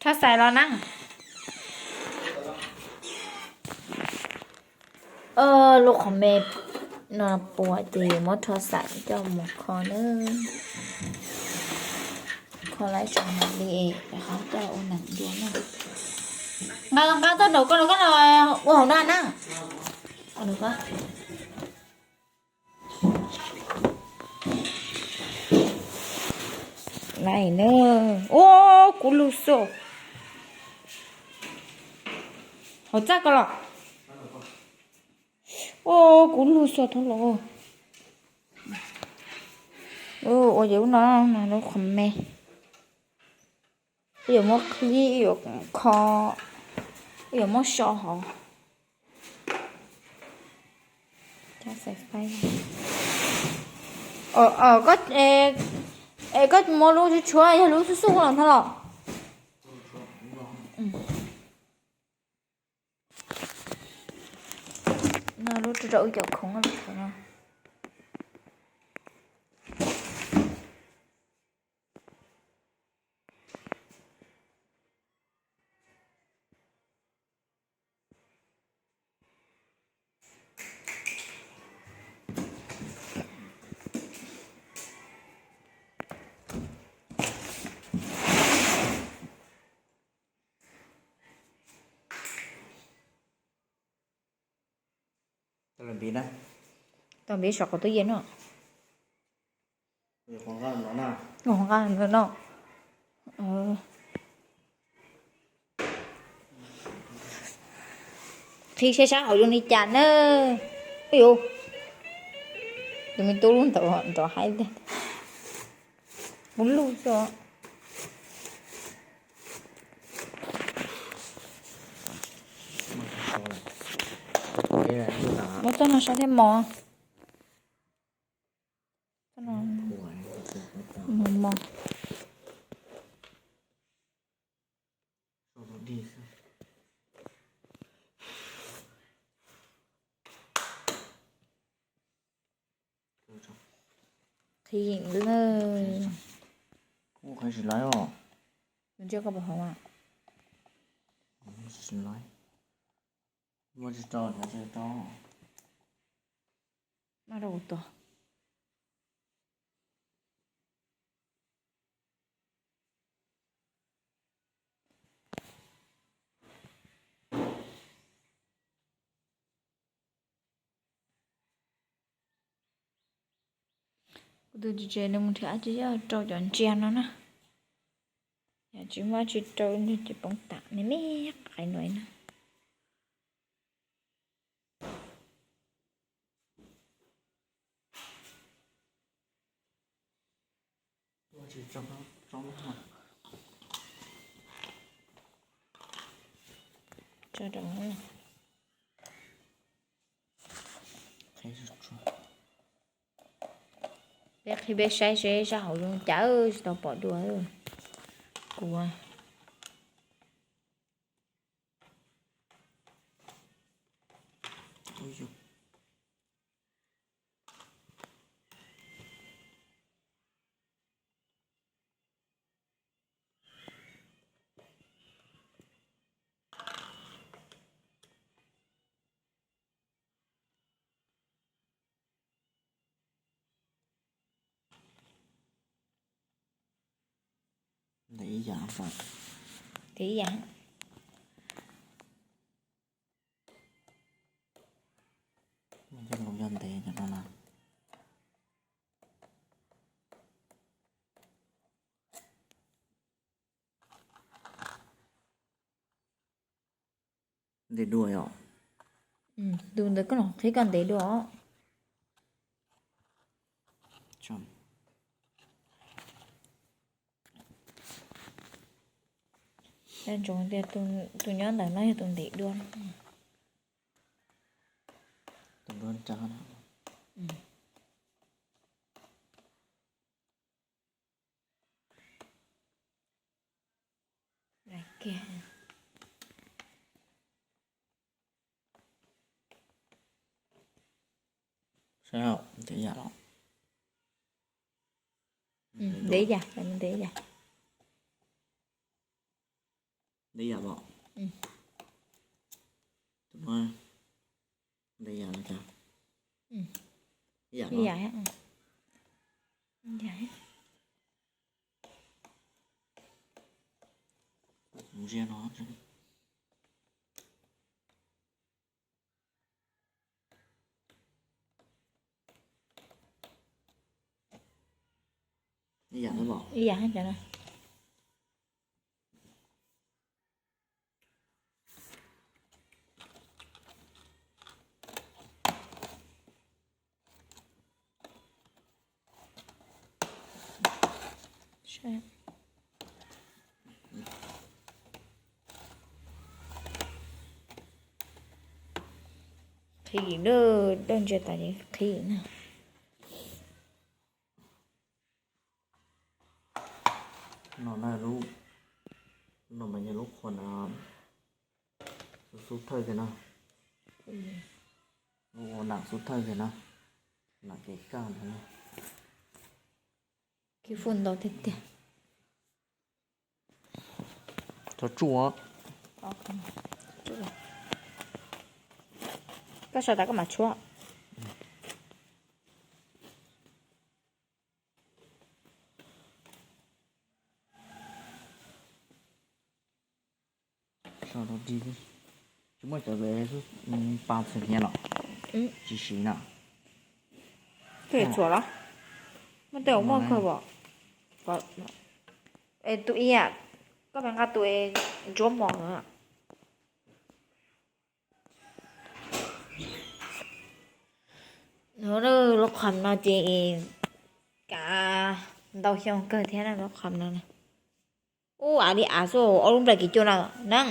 Rho xais los na. Lub qhov me no puas ces muab rho xais coj mus kho na. Kho lawm tso mam li rov qab coj ua neem dua na. Nqa nqa tuaj nraum koj los koj los ua hauv no na. Ua na. Ua kuv lug xwb. Hauv txaj ko los. Ua kuv lug xwb thaub los. Ua yog ub no, lub qhov me. Wb yuav muab qhib, wb yuav kho, wb yuav muab so hauv. Koj muab lub tshuab tshuab yog lub xub xub los ntag los. No lub rau wb cov khoom no. Tau npiv saum qaum tub yees no. Nqa no. Qhib saib sab hauv zoo li cas na. Tus me tub lub ntawd nrov haib tiag. Kuv lug xwb. Muab txoj no saib thiab mog. Mos mos. Qhib yeem lawm. Kuv qhib tsis laib os. Nws ntsej koj puas hov mas? Tsis laib. Muab tsis rau, tsis rau. Maj rau kuv tos. Kuv tus tsis tsev nws mus nrhiav dab tsi rau cov ntsia no na. Yam tsis muaj dab tsi rau nws ces poob tam me me qais nuav na. Peb qhib peb saib seb sab hauv zoo cas tsis tau pom dua. Kuv Ntev ib yam, ntev ib yam. Coj los yog ntev cov no na. Ntev dua yom. Tus ntawd koj los qhib koj ntev dua os. Ntsoov tias tus nyob ntawm no yog tus ntev dua. Ntev yam, ntev yam. Ntev yam. Ib yam los? Tus no ib yam los cas? Ib yam los? Ntsia no. Ib yam los? Ib yam cov no. Qhib, dawb ntsia tas qhib na. No na, lub no mas yog lub qhua na, xub thawj kiag na, lub ua nam xub thawj kiag na, nam kev kaj ntawd na. Kib fun ntau tiag tiag. Tsuj, koj sau tas koj mam tshuab. Tsis muaj cov pa txhia hnyiab los? Tsis siv na. Koj yuav txhuam los? Muaj tej muaj kawg os. Es tus ib, koj pab nqa tus es ntsuab mos na. Lub qhov no ces kav ntau xyoo kawg thiab na, lub qhov no. Ub, av li av xwb, ob lub nplaim kis cuaj no. Neeb,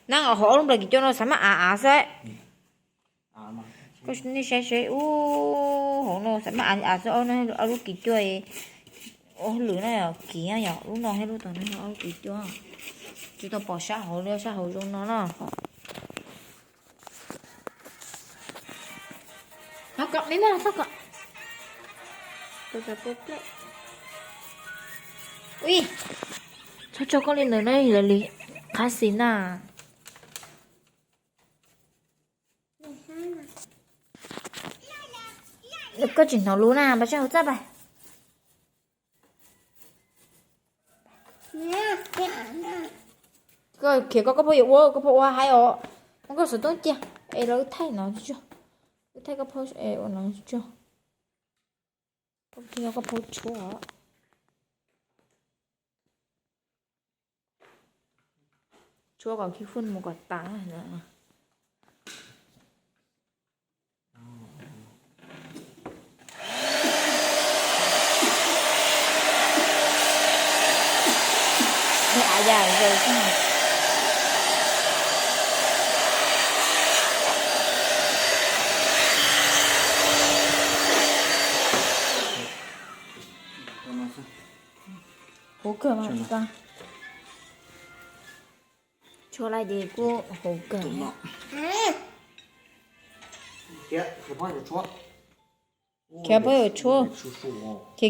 neeb, hauv ob lub nplaim kis cuaj no xav maj av av xwb. Koj nej saib seb, ub, hauv no xav maj av li av xwb, ob lub kis cuaj, ob lwm na, kiv yog lub no thiab lub tod no, ob lub kis cuaj. Tsis tau pom sab hauv li, sab hauv zoo no na. Ua, txhob tso koj li ntawd na, lawv li qab xis na. Koj tsis hnov lus na, npaj sab hauv txaj pas. Koj khiav koj, koj phob yuav ua, koj phob ua haib os. Muab koj xov tooj cia es los wb thaij no tsuag, wb thaij koj phob es ua no tsuag. Koj phob tshuab. Tshuab kom khib fun mus kom tas. Huv kawg mas. Tshuab lawm ces kuj huv kawg. Khiav phob yuav tshuab. Khiav,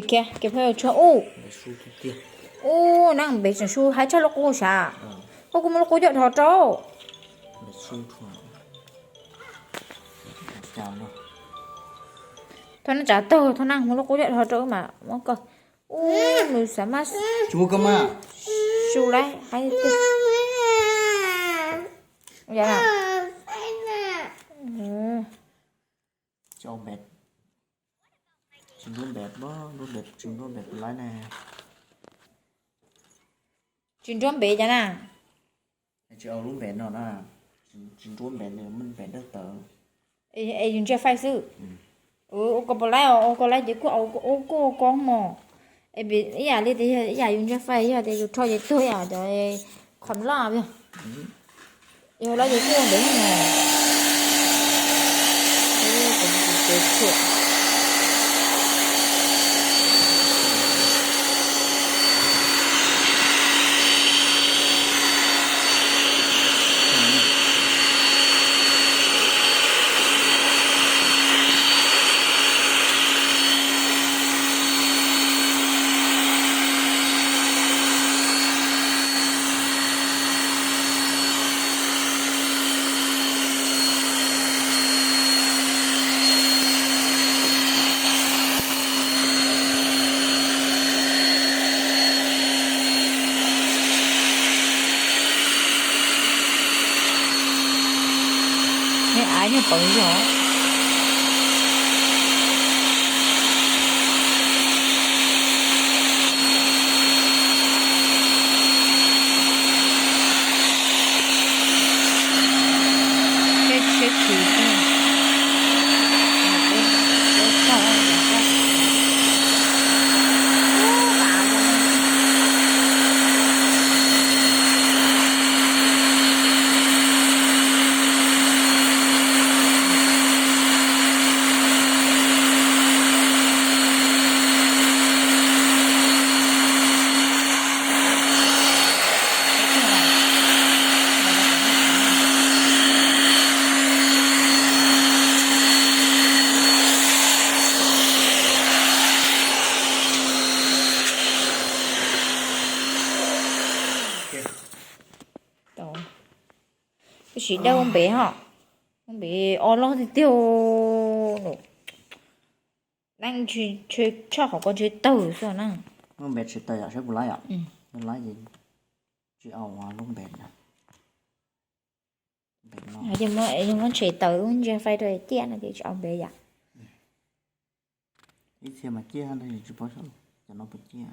khiav, khiav phob yuav tshuab ub. Ub, neeb npe tseem su haib tshaj lub qub sav. Ub, kuv muab lub qub coj dhos rau. Thov neeb tsav tag, thov neeb muab lub qub coj dhos rau wb mas muab koj. Ub, nws xav mas. Su lawm haib tiag. Tsis nruab npem, lub npem tsis nruab npem puas laib ne. Tsis nruab npem cas na? Tsis, lub npem no na, tsis nruab npem, npem dawb tawv. Es yus ntsia faij xwb. Ua koj puas laib os, ua koj laib ces kuj ua koj mos. Es ib yam li tias ib yam yus ntsia faij, yog tias yus rho ces tuag ib yam cov qhov loj yog. Yog lawm ces kuj ua ntev mos. Nyuag pawv zog. Tsheb tshwm. Tab sis dawb ua npev ho, ua npev o loj tiag tiag. Neeg tshaj qhov ko ntshe tawg xwb na. Ua npev tsis tawg yom, saib puas laib yom. Laib ces tsis au lub npev na. Yog muab ntshe tawg lub ntsia fais rau ciaj no ces tsis au npev yom. Ib txhia mas ciaj tab sis tsis paub xyov cov no puas ciaj.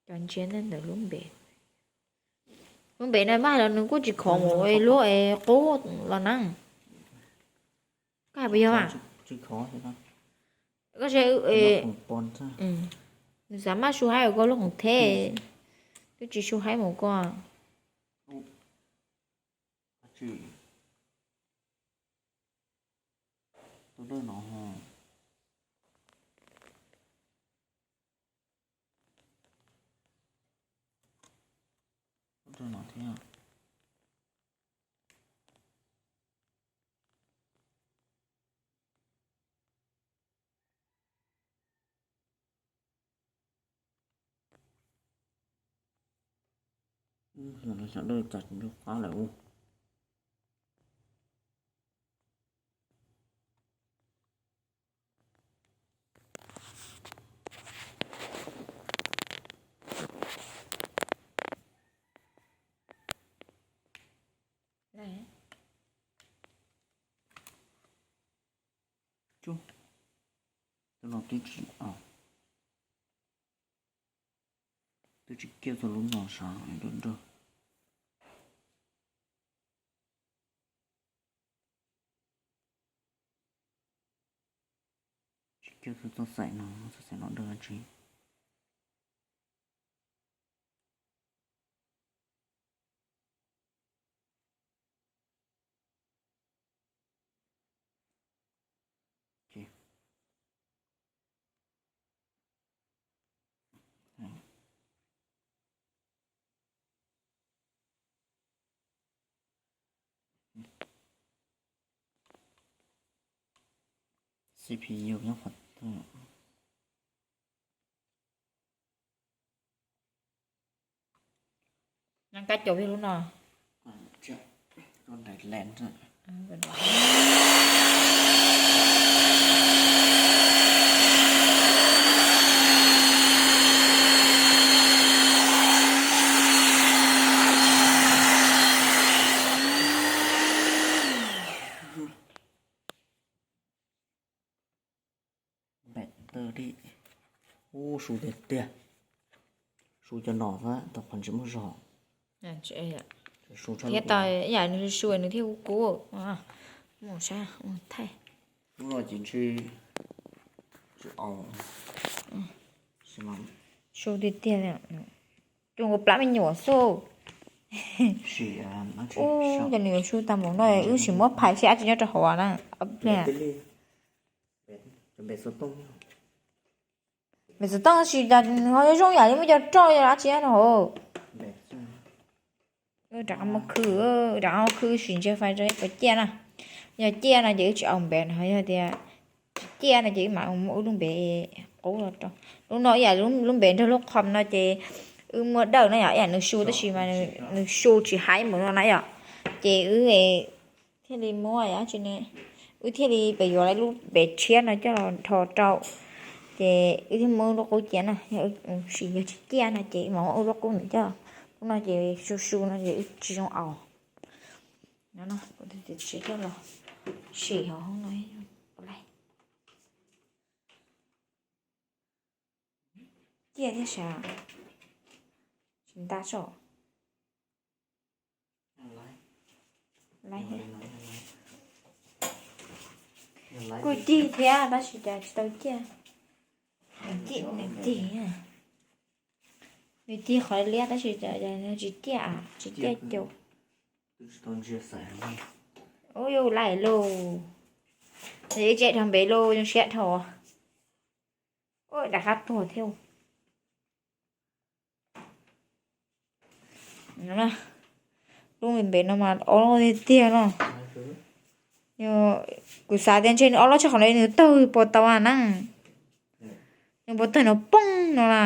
Cov ntsia ntawm lub npev, lub npev no mas los nws kuj tsis khov mus luaj es qub los na. Koj hais puas yog mas? Koj, nws xav maj su haib ua koj lub khoom theb, twb tsis su haib mus koj. Tus dawb no, tus dawb no thiab. Xyov dawb cas tsis nco qab lawm ua. Tus no twb tsis, twb tsis kiag txog lub no sav nrog nrog. Tsis kiag txog txoj xaim no, txoj xaim no nrog tsis. C P U nyob qhov twg? Nyob kab caum peb lub no. Npam tawj li. Ub, su tiag tiag. Su cov no xwb, tau qhov ntsis muaj zog. Thiab tau ib yam nws su nws thiaj kub kub. Mus saib, mus thaij. Lub no ces ntshe tsis au. Su tiag tiag li. Coj nkaus plab me nyuam xwb. Ub, cov nws yuav su tag npaum no wb sim muab phais seb dab tsi nyob rau hauv na. Npam xov tooj tab sis ho zoo zoo yam li muaj cov roj yog dab tsi nyob rau hauv. Rov qab muab khwb, rov qab muab khwb sim ntsia fais rau ib puas ciaj na. Yog ciaj no ces wb tsis au npam no, yog tias ciaj no ces wb mam muab wb lub npe qub los rau. Lub no ib yam lub npe nrog lub qhov no ces wb muab dawj no yom, ib yam nws su tab sis mas nws su tsis haib mus no na yom. Ces wb thiaj li muab yom, tsis ne, wb thiaj li pem yuav lub npe tshiab no coj los nrho rau. Ces wb thiaj muab lub qub ciaj no, yog wb sim yog tsis ciaj no ces mam muab wb lub qub ntawd coj. Lub no ces su su no ces wb tsis zoo aus. No no, kuv tus txiv coj los sim hauv hoob no. Ciaj thiab sav, tsis nta tso. Kuj cig thiab tab sis cas tsis tau ciaj. Nws cig, nws cig, nws cig qhov liab tab sis tsis ciaj, tsis ciaj caus. Ub, yus laim lauj. Nws ib tse dhau npe lauj, zoo siab dhau. Ub, rov qab tuag thiab. Lub npe no mas ob loj tiag tiag no. Kuv xav tias ntshe nws ob loj tshaj qhov no nws tawg puas tau na. Nws puas tawg no poob no na.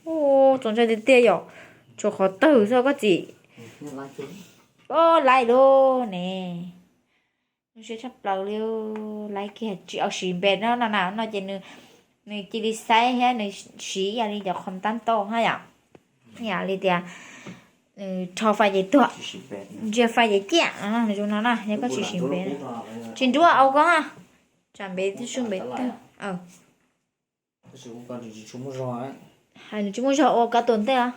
Ub, txaus ntshai tiag tiag yom. Tshuav qhov tawg xwb koj txiv. Ub, laim lauj ne. Zoo siab tshaj plaws li. Laim kiag tsis au siv npe no na, no ces nws cia li xaib thiab nws siv ib yam li cov qhov tab ntau hab yom. Ib yam li tias nws rho fais ces tuag, ntsia fais ces ciaj no, nws zoo no na, yog koj tsis siv npe na. Tsis nruab au koj, tsam npe twb su npe tawg. Hais nws tsis muaj zog ua kab tus ntej os.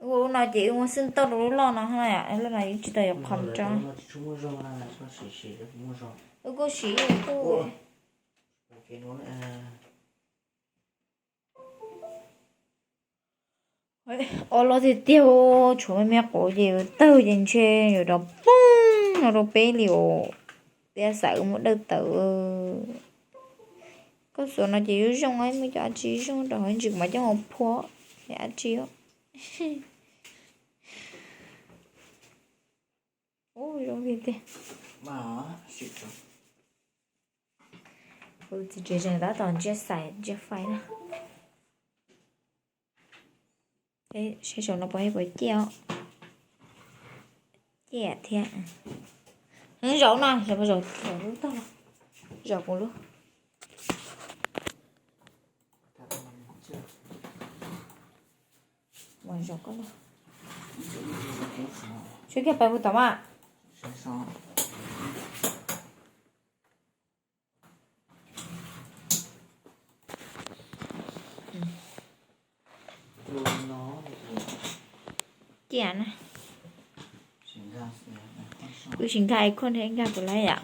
Ua lub no ces wb muab xwb tauj rau lub loj no, lub no yeej tsis tau yuav qhov rau. Wb kuj siv kuj Ob loj tiag tiag, tshuav me me quav ces tawg ces ntshe yuav rov poob no rau peb li os. Tias xav wb muab dawj tawm. Koj xuas no ces yuav zoo, muaj cov dab tsi zoo rau hauv ntsis kuv mam coj mus phua dab tsi. Ub, zoo tiag tiag. Kuv txiv tsev tseem tab tom ntsia xais ntsia fais na. Saib saum no puas, puas ciaj os. Ciaj thiab. Zaum no, zaum, zaum lub tog, zaum kuv lub. Zaum koj lub. Saib kiag pais puas tom mas. Ciaj na. Wb tsis nkag icon thiab nkag puas laib yom.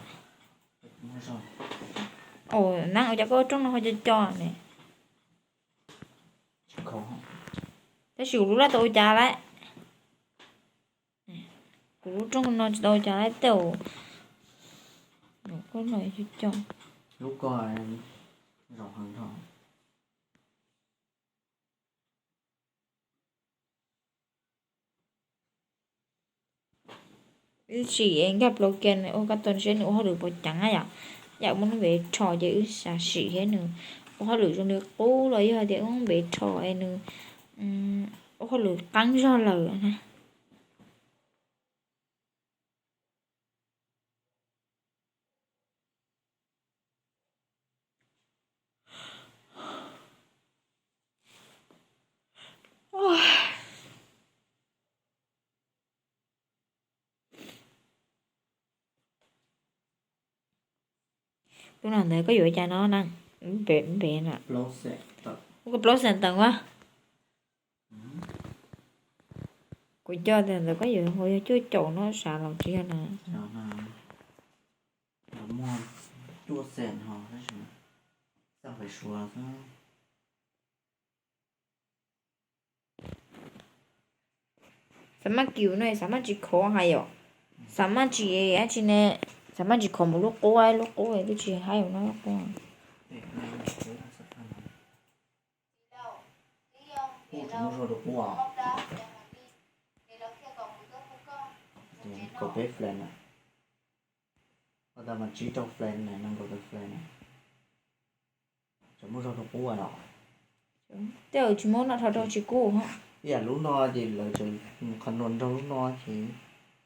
Ua neeb ua cas koj rooj no ho co co ne. Tab sis kuv lub laj tau ua cas lawm. Kuv lub rooj no tsis tau ua cas lawm tej. Koj no co co. Wb sim nkag plaus kiag ua kab tos seb nws ua hauj lwm puas ceev na yom. Yam muaj lub npe rho ces wb xav sim thiab nws ua hauj lwm zoo li qub los yog tias wb npe rho es nws ua hauj lwm qeeb zog lawm na. Lub no ntawd koj yuav cas no na? Npe no. Ua plaub xees tawm ua. Kuv coj tias ntawd koj yuav ua yog cuaj caum no sav los tsis yog na. Xav maj kiv no xav maj tsis khov hais yom. Xav maj tsis dab tsi ne, xav maj tsis khov mus lub qub, lub qub twb tsis haib no lub qub. Kaum peb flan na. Tau mas tsib rau flag na, nees nkaum tawm flag na. Tseem muaj zog rau qub los? Tej zaum tsis muaj no, dhau rau tsis kub. Ib yam lub no ces lawv tseem qhov nua nrog lub no ces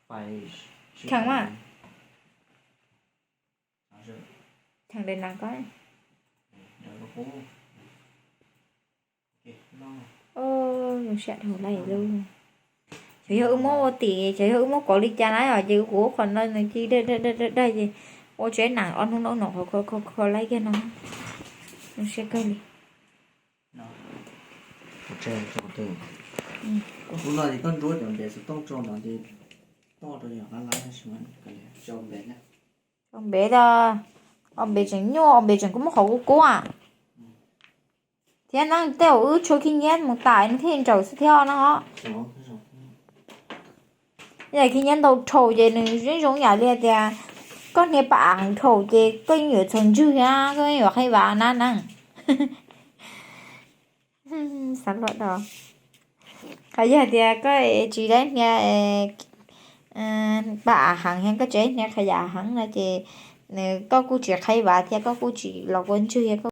fais. Kheev mas. Kheev daim no ko. Zoo siab dhau lawm lauj. Xyov yog wb muab ua tim, xyov yog wb muab kov li cas na yom, ces kuv ua qhov no nws cia li daig daig daig daig ces ua tsev nees ob hnub no no kho kho kho laib kiag no. Zoo siab kawg li. Ub no ces koj ntsuab cov npev xov tooj tso no ces toj rau yog qab lab tab sis mas cov npev, cov npev, ob npev tseem nyuaj, ob npev tseem kub, muab qhov kub kub. Thiab no tej zaum wb tshuav khib nyiab mus tas nws thiaj nrawm xwb thiab no os. Yam khib nyiab ntau dhau ces nws yeej zoo yam li tias koj hnia paj av heev dhau ces koj yeej yuav txhaum ntswg thiab koj yeej yuav qhaib vav na na. Xav luag do. Qhov yog tias koj tsis laib hnia paj av heev thiab koj tsis laib hnia qhov yam heev no ces nws, koj kuj tsis qhaib vav thiab koj kuj tsis los kua ntswg thiab.